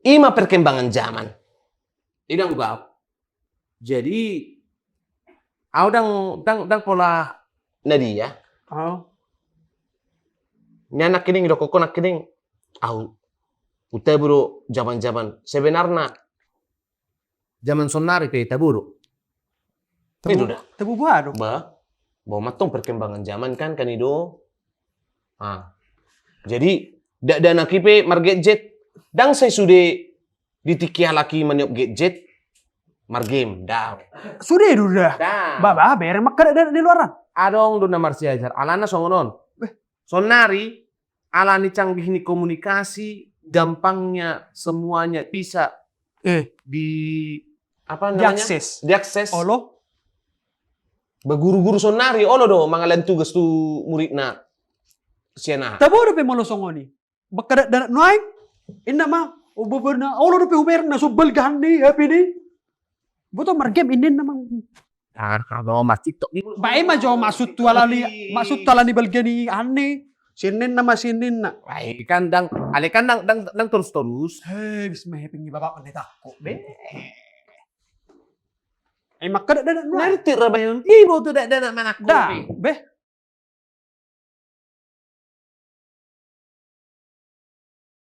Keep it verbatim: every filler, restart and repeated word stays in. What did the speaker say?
Ima perkembangan zaman. Idang gau. Jadi au dang dang dang pola na dia. Oh. Ni anak ini do koko nak ini au uta bro zaman-zaman sebenarna zaman sonari pe taburu. Itu dah. Tabu buah do. Ba, bawa matong perkembangan zaman kan kan itu. Ah. Jadi dak dak anak ipe margadget dang sai sude di tingki halak i maniop gadget margame dah. Sude do dah. Dah. Ba ba bereng mangkadak di luaran. Adong do na marsiajar alana songon on. Sonari ala ni canggih ni komunikasi gampangnya semuanya bisa Eh, di apa namanya diakses. Diakses. Olo. Baguru-guru sonari olo do mangalan tugas tu muridna. Siana. Tabodo pe molo songon i. Mangkadak dak anak nuaeng. Inna ma. O boborna olo do pe huberna so balga hande hape ni. Boto margame inna ma. Dar kalau mas TikTok ni. Bae ma jo maksud tu alani maksud tu alani balga ni hande. Sinin nama sinin na. Ai kan dang ale kan dang dang dang terus-terus. Hei, bismillah pengi bapak mandi takut be. Eh mangkadak dak anak nuaeng. Ngerti rabayon ibu tu dak dak anak mana Dah, beh.